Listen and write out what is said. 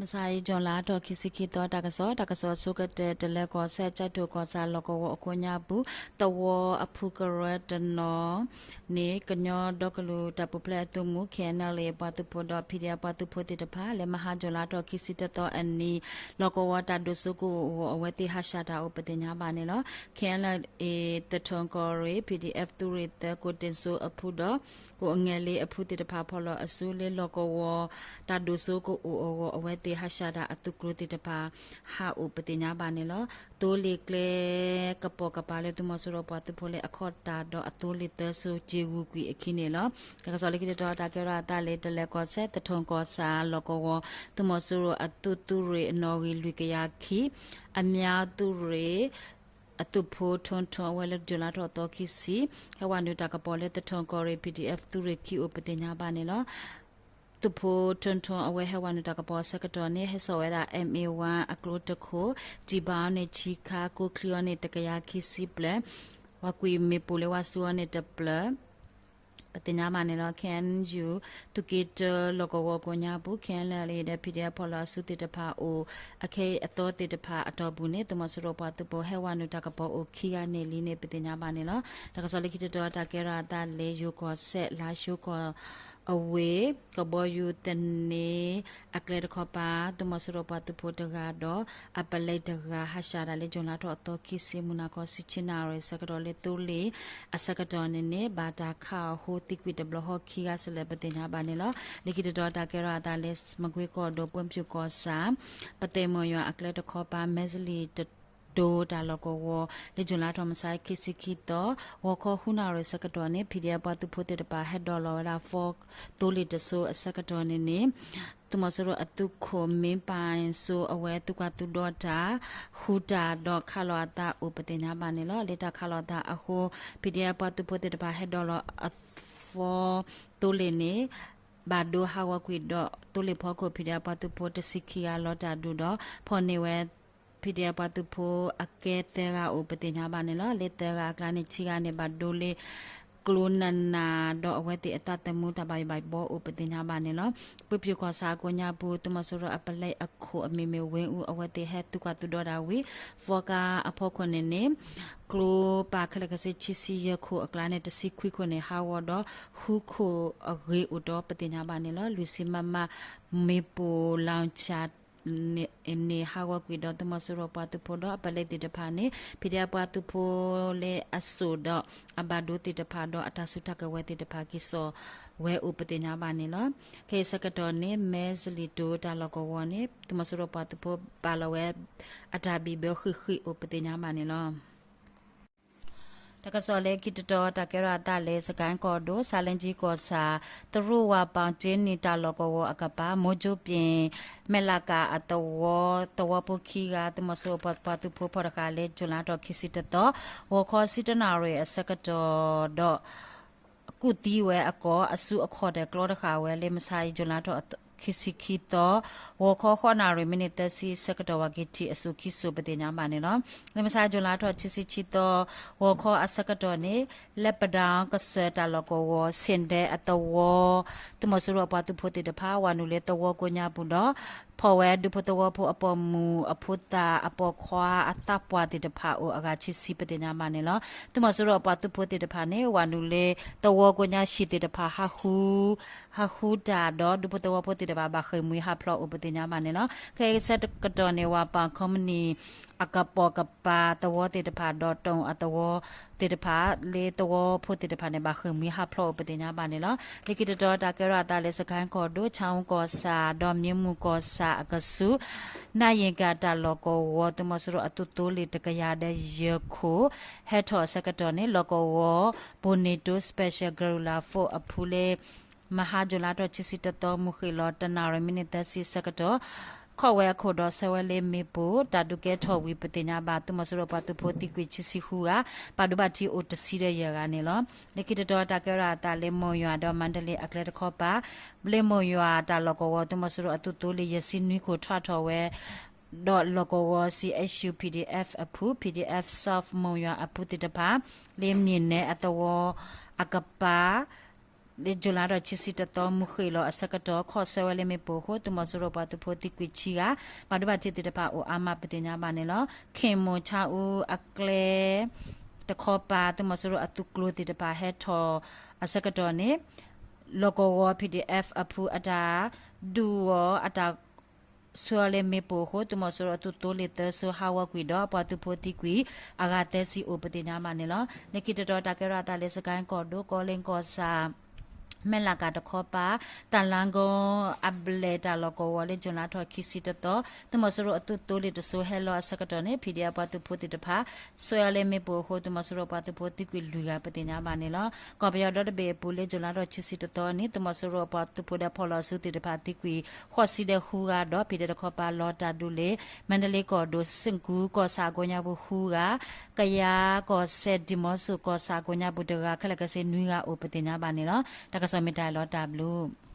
မုၢ်ဆါအံၤ ကၠူၤလါထီၣ်ခံဆံခံသီ တၢ်ကစီၣ်, တၢ်ကစီၣ်အဆိကတၢၢ် တလဲၤကီၢ်စဲၣ် ကၠဲးထိၣ်ကီၢ်ဆၣ် လီၢ်ကဝီၤအကိးညါပူၤ သဝီအဖုကရၢတနီၤန့ၣ် ကညီဒီကလုာ်တၢ်ပူၤဖျဲးအသုးမုၢ် KNLA ပှၤသုးဖိဒီး PDF ပှၤသုးဖိသ့ၣ်တဖၣ် လၢမဟါ ကၠူၤလါထီၣ်ခံဆံတသီအနံၤ လီၢ်ကဝီၤတၢ်ဒိၣ်စိကအိၣ်အဂီၢ် အဝဲသ့ၣ်ဟးဆှဲးတၢ်အိၣ် ပသ့ၣ်ညါဘၣ်န့ၣ်လီၤ. KNLA သထူကီၢ်ရ့ၣ် PDF သုးရ့ၣ်သၢ ကိးတ့ၢ်စိအဖုဒီး ကိးအငဲၤလ့အဖုသ့ၣ်တဖၣ် ဖီၣ်လီၤအစုလၢလီၢ်ကဝီၤ တၢ်ဒိၣ်စိကအိၣ်အဂီၢ် အဝဲသ့ၣ်ဟးဆှဲးတၢ်အသုးကျိၤသ့ၣ်တဖၣ် ဟးအိၣ် ပသ့ၣ်ညါဘၣ်န့ၣ်လီၤ. သိလ့ၣ်ကျဲကပိာ်ကပၤလၢသုးမီၤစိရိၤပှၤသုးဖိလၢအခီၣ်တၢ်ဒီးအသိလ့ၣ်သၢစိ က့ၤဂုာ်ကွံာ်အခံန့ၣ်လီၤ. တၢ်ကစီၣ်လၢခံတတီၤ တၢ်ကဲထီၣ်အသးလၢ တလဲၤကီၢ်စဲၣ် သထူကီၢ်ဆၣ် လီၢ်ကဝီၤ သုးမီၤစိရိၤအသုးသုးရ့ၣ်အနီၣ်ဂံၢ်လွံၢ်ကယၤခံ အမၠါသုးရ့ၣ် အသုးဖိထိၣ်ထိၣ် အဝဲလၢ ကၠူၤလါထီၣ်သီခံဆံ ဟဲဝဲနုာ်တၢ်ကပီၤလၢသထူကီၢ်ရ့ၣ် PDF သုးရ့ၣ်ခံအိၣ် ပသ့ၣ်ညါဘၣ်န့ၣ်လီၤ. သုးဖိထိၣ်ထိၣ် အဝဲဟဲဝဲနုာ်တၢ်ကပီၤအဆၢကတီၢ်န့ၣ် ဟဲစိာ်ဝဲဒၣ် MA one အကျိတခိၣ်, စံၣ်ဘၣ်အီၤန့ၣ်ဆံခါ, ကိးချံအီၤန့ၣ်တကယၤခံဆံဘျဲၣ်, ဝၤကွံာ်မ့ၣ်ပိၢ်လၢဝါစုအီၤန့ၣ်တဖျၢၣ် ပသ့ၣ်ညါဘၣ်န့ၣ်လီၤ. KNU သုးက့တၢ လီၢ်ကဝီၤကိးညါပူၤ KNLA ဒီး PDF ဖီၣ်လီၤအစုသ့ၣ်တဖၣ်အိၣ် အခဲအံၤအသီသ့ၣ်တဖၣ်အတီၢ်ပူၤန့ၣ် သုးမီၤစိရိၤပှၤသုးဖိ ဟဲဝဲနုာ်တၢ်ကပီၤအိၣ်ခံဂၤန့ၣ်လံန့ၣ် ပသ့ၣ်ညါဘၣ်န့ၣ်လီၤ. တၢ်ကစီၣ်လၢခံတတီၤ တၢ်ကဲထီၣ်အသးလၢ ယိၤကီၢ်စဲၣ် လါၡိကီၢ် အဝ့ၢ် ကဘီယူၤသန့ အကျဲတခီပၤ သုးမီၤစိရိၤပှၤသုးဖိတဂၤဒီး အပလဲတဂၤ ဟးဆှဲးတၢ်လၢ ကၠူၤလါထီၣ်အသီခံဆံ မုၢ်နၤခီ ဆံဆံနၣ်ရံၣ်အဆၢကတီၢ်လၢ သိလ့ၣ်အဆၢကတီၢ်န့ၣ်န့ၣ် ဘၣ်တၢ်ခးအီၤအဃိသံကွံာ်တဘျီဃီခံဂၤစဲလဲၣ် ပသ့ၣ်ညါဘၣ်န့ၣ်လီၤ. လၢခံတတီၤ တၢ်ကဲထီၣ်အသးလၢ မကွ့ကီၢ်ဒိၣ် ပှ့ၤဖၠူၣ်ကီၢ်ဆၣ် ပသဲၣ်မိၢ်ယွၤအကျဲတခီပၤ မဲစလံၤတဒိတၢ်လီၢ်ကဝီၤ လၢ ကၠူၤလါထီၣ်မုၢ်ဆါခံဆံခံသီ ဂီၤခီဃုနၣ်ရံၣ်အဆၢကတီၢ်န့ၣ် PDF ပှၤသုးဖိသ့ၣ်တဖၣ် ဟဲဒိးလီၤဝဲဒၣ် four သိလ့ၣ်တစိအဆၢကတီၢ်န့ၣ်န့ၣ် သုးမီၤစိရိၤအသုးခိၣ် မ့ၢ်ပၢၢ်စိအဝဲ သုးကွၢ်သုးဒီတၢ် ဃုတၢ်ဒီးခးလီၤအသးအိၣ် ပသ့ၣ်ညါဘၣ်န့ၣ်လီၤ. လၢတၢ်ခးလီၤအသးအဃိ PDF ပှၤသုးဖိသ့ၣ်တဖၣ် ဟဲဒိးလီၤအ four သိလ့ၣ်န့ၣ် ဘၣ်ဒိဟးဂီၤကွံာ်ဒီး သိလ့ၣ်ဖီခိၣ် PDF ပှၤသုးဖိတဆံခံဂၤလီၤတၢ်ဒုးဒီး ဖီၣ်န့ၢ်ဝဲ PDF ပှၤသုးဖိအကဲသၢဂၤအိၣ် ပသ့ၣ်ညါဘၣ်န့ၣ်လီၤ. လၢသၢဂၤအကျါန့ၣ် ဆံဂၤန့ၣ် ဘၣ်ဒိလၢ ကျိနးနးဒီး အဝဲသ့ၣ်အသးသမူတၢ်ဘၣ်ယိၣ်ဘၣ်ဘှီအိၣ် ပသ့ၣ်ညါဘၣ်န့ၣ်လီၤ. ပှ့ၤဖၠူၣ်ကီၢ်ဆၣ်အကိးညါပူၤ သုးမီၤစိရိၤအပလဲအခိၣ်အမံၤမ့ၢ်ဝ့အူ အဝဲသ့ၣ်ဟဲသုးကွၢ်သုးဒီတၢ်ဝံၤ four ကါအဖီခိၣ်န့ၣ်န့ၣ် ကျိပာ်ခဲလၢာ်ခဲဆ့ ဆံဆံယဲၢ်ခိၣ်အကျါန့ၣ် တဆံခွံခိၣ်န့ၣ် ဟးဂီၤဒီး ဃုခိၣ်အဂ့ၤအိၣ်ဒီး ပသ့ၣ်ညါဘၣ်န့ၣ်လီၤ. လွံၢ်ဆံ MM မ့ၣ်ပိၢ်လီၤဆၣ် န့ၣ် ဟးဂီၤကွံာ်ဒီး သုးမီၤစိရိၤပှၤသုးဖိဒီး အပလဲသ့ၣ်တဖၣ်န့ၣ် PDF ပှၤသုးဖိလၢအစိၣ်ဒီး အဘၣ်ဒိသ့ၣ်တဖၣ်ဒီး အတၢ်စုတၢ်ကဝဲၤသ့ၣ်တဖၣ် က့ၤစိာ်ဝဲအိၣ် ပသ့ၣ်ညါဘၣ်န့ၣ်လီၤ. ခဲအံၤဆၢကတီၢ်န့ၣ် မဲစလံၤတဒိတၢ်လီၢ်ကဝီၤန့ၣ် သုးမီၤစိရိၤပှၤသုးဖိပာ်လီၤဝဲ အတၢ်ဘံၣ်ဘၢဃ့ၢ်ဃ့ၢ်အိၣ် ပသ့ၣ်ညါဘၣ်န့ၣ်လီၤ. တၢ်ကစီၣ်လၢခံတတီၤ တၢ်ကဲထီၣ်အသးလၢ စကဲၣ်ကီၢ်ဒိၣ် ဆါလ့ကၠံကီၢ်ဆၣ် သရူးဝၤပီၣ်ကၠ့နံၣ်တၢ်လီၢ်ကဝီၤအကပၤ မိကၠိပၠ့ၣ် မဲၣ်လးကၤအသဝီ သဝီဖိခံဂၤ သုးမီၤစိရိၤပှၤသုးဖိဖီၣ်တဃာ်လၢ ကၠူၤလါထီၣ်ခံဆံတသီ ဂီၤခီဆံတၢနၣ်ရံၣ်အဆၢကတီၢ်ဒီး ကူၣ်သံဝဲအကီၢ် အစုအခီၣ်ဒီးကျီတဃာ်ဝဲလၢ မုၢ်ဆါအံၤ ကၠူၤလါထီၣ်ခံဆံခံသီ ဂီၤခီဃိးနၣ်ရံၣ် မံးနံးသၢဆံအဆၢကတီၢ် ဝၤက့ၤထံၣ်အစိၤခံစိၤ ပသ့ၣ်ညါဘၣ်န့ၣ်လီၤ. လၢမုၢ်ဆါအံၤ ကၠူၤလါထီၣ်ခံဆံခံသီ ဂီၤခီအဆၢကတီၢ်န့ၣ် လၢပဒၣ်ကစၢၢ်တၢ်လီၢ်ကဝီၤ ဆ့ၣ်ဒဲအသဝီ သုးမီၤစိရိၤအပှၤသုးဖိသ့ၣ်တဖၣ် ဝၤနုာ်လၢသဝီကိးညါပူၤဒီး ဖီၣ်ဝဲဒူဖိသဝီဖိအပိာ်မုၣ်အဖိသၣ်အပိာ်ခွါအသးပှၢ်သ့ၣ်တဖၣ် အိၣ်အဂၤဆံဆံ ပသ့ၣ်ညါဘၣ်န့ၣ်လီၤ. သုးမီၤစိရိၤအပှၤသုးဖိသ့ၣ်တဖၣ်န့ၣ် ဝၤနုာ်လၢသဝီကိးညါဆံးသ့ၣ်တဖၣ် ဟးဃုတၢ်ဒီး ဒူဖိသဝီဖိသ့ၣ်တဖၣ် ဘၣ်ဃ့ၢ်မှံဟးဖျိးအိၣ် ပသ့ၣ်ညါဘၣ်န့ၣ်လီၤ. ခဲအံၤဆၢကတီၢ်န့ၣ် ဝၤပၢ်ခီမနံၣ် အကပိာ်ကပၤသဝီသ့ၣ်တဖၣ်ဒီး တိၣ်အသဝီသ့ၣ်တဖၣ် လၢသဝီဖိသ့ၣ်တဖၣ်န့ၣ် ဘၣ်ဃ့ၢ်မှံဟးဖျိးအိၣ် ပသ့ၣ်ညါဘၣ်န့ၣ်လီၤ. လၢခံတတီၤ တၢ်ကဲထီၣ်အသးလၢ စကဲၣ်ကီၢ်ဒိၣ် ဆၣ်အူကီၢ်ဆၣ် ဒီးမ့ၢ်မုၢ်ကီၢ်ဆၣ်အကဆူး နၢ်ယ့ၣ်ကၣ်တၢ်လီၢ်ကဝီၤ သုးမီၤစိရိၤအသုးသိလ့ၣ်တကယၤဒီးယဲၢ်ခိၣ် ဟဲထီၣ်အဆၢကတီၢ်န့ၣ် လီၢ်ကဝီၤ Bonito Special Guerrilla Force အဖုလၢ မဟါ ကၠူၤလါထီၣ်ခံဆံတသီ မုၢ်ဃ့ၢ်လီၤတနၣ်ရံၣ် မံးနံးသၢဆံအဆၢကတီၢ် ခီၣ်ဝဲအခိၣ်ဒီးဆၢဝဲလၢမ့ၣ်ပိၢ် တၢ်ဒုးကဲထီၣ်ဝံၤ ပသ့ၣ်ညါဘၣ် သုးမီၤစိရိၤပှၤသုးဖိသံကွံာ်ခံဆံဃုဂၤ ဘၣ်ဒိဘၣ်ထံးအိၣ်တဆံဒီးယဲၢ်ဂၤန့ၣ်လီၤ. လၢခံတတီၤ တၢ်ကဲထီၣ်အသးလၢ မိၢ်ယွၤဒီးမၤတလ့အကျဲတခီပၤ လၢမိၢ်ယွၤတၢ်လီၢ်ကဝီၤ သုးမီၤစိရိၤအသုးသိလ့ၣ် ယဲၢ်ဆံနွံခိၣ် ထီၣ်ထီၣ်ဝဲ ဒီးလီၢ်ကဝီၤ CSU PDF အဖု PDF South မိၢ်ယွၤအဖုသ့ၣ်တဖၣ် လၢမၠ့ၣ်နဲအသဝီအကပၤ လၢ June လါထီၣ်ခံဆံတသီ မုၢ်ဃ့ၢ်လီၤအဆၢကတီၢ် ခီၣ်ဆၢဝဲလၢမ့ၣ်ပိၢ်အဃိ သုးမီၤစိရိၤပှၤသုးဖိသံကွံာ်ဆံဂၤ ဘၣ်ဒိဘၣ်ထံးသ့ၣ်တဖၣ်အိၣ်အါမး ပသ့ၣ်ညါဘၣ်န့ၣ်လီၤ. ခ့ၣ်မိၣ်ဆါအူအကျဲ တခီပၤ သုးမီၤစိရိၤအသုးကျိၤသ့ၣ်တဖၣ်ဟဲထီၣ်အဆၢကတီၢ်န့ၣ် လီၢ်ကဝီၤ P D F အဖုအတၢ်ဒုးအီၤအတၢ် ဆှၢအီၤလၢမ့ၣ်ပိၢ်အဃိ သုးမီၤစိရိၤအသုးသိလ့ၣ်သၢစိၤဟးဂီၤကွံာ်ဒီး ပှၤသုးဖိသံကွံာ်အဂၤသၢဆံအိၣ် ပသ့ၣ်ညါဘၣ်န့ၣ်လီၤ. လၢခံတတီၤတၢ်ကဲထီၣ်အသးလၢ စကဲၣ်ကီၢ်ဒိၣ် ကီလ့ၣ်ကီၢ်ဆၣ် မဲၢ်လးကၤတခီပၤ တၢ်လါကီအဘျဲၣ်တၢ်လီၢ်ကဝီၤလၢ June လါထီၣ်ခံဆံတသီ သုးမီၤစိရိၤအသုးသိလ့ၣ်တစိၤဟဲလီၤအဆၢကတီၢ်န့ၣ် P D F ပှၤသုးဖိသ့ၣ်တဖၣ် ဆှၢအီၤလၢမ့ၣ်ပိၢ်အဃိ သုးမီၤစိရိၤပှၤသုးဖိသံကွံာ်လွံၢ်ဂၤ ပသ့ၣ်ညါဘၣ်န့ၣ်လီၤ. ကီၢ်ပယီၤဒီတဘ့ၣ်အပူၤလၢ June လါထီၣ်ခံဆံတသီန့ၣ် သုးမီၤစိရိၤအပှၤသုးဖိဒီးဖီၣ်လီၤစုသ့ၣ်တဖၣ်သံကွံာ် ဃိးဆံဒီးဃုဂၤဒီး ဖံးဒဲးတခီပၤလီၤတၢ်ဒုးလၢ မါဒလ့ကီၢ်ဒိၣ် စ့ၣ်ကူၤကီၢ်ဆၣ်အကိးညါပူၤဃုဂၤ, ကယၤကီၢ်စဲၣ် ဒံၣ်မီဆိၣ်ကီၢ်ဆၣ်အကိးညါပူၤတဂၤ ခဲလၢာ်ခဲဆ့နွံဂၤအိၣ် ပသ့ၣ်ညါဘၣ်န့ၣ်လီၤ. တၢ်ကစီၣ်မ့ၢ်တၢ်လီၤတၢ်ဘျုး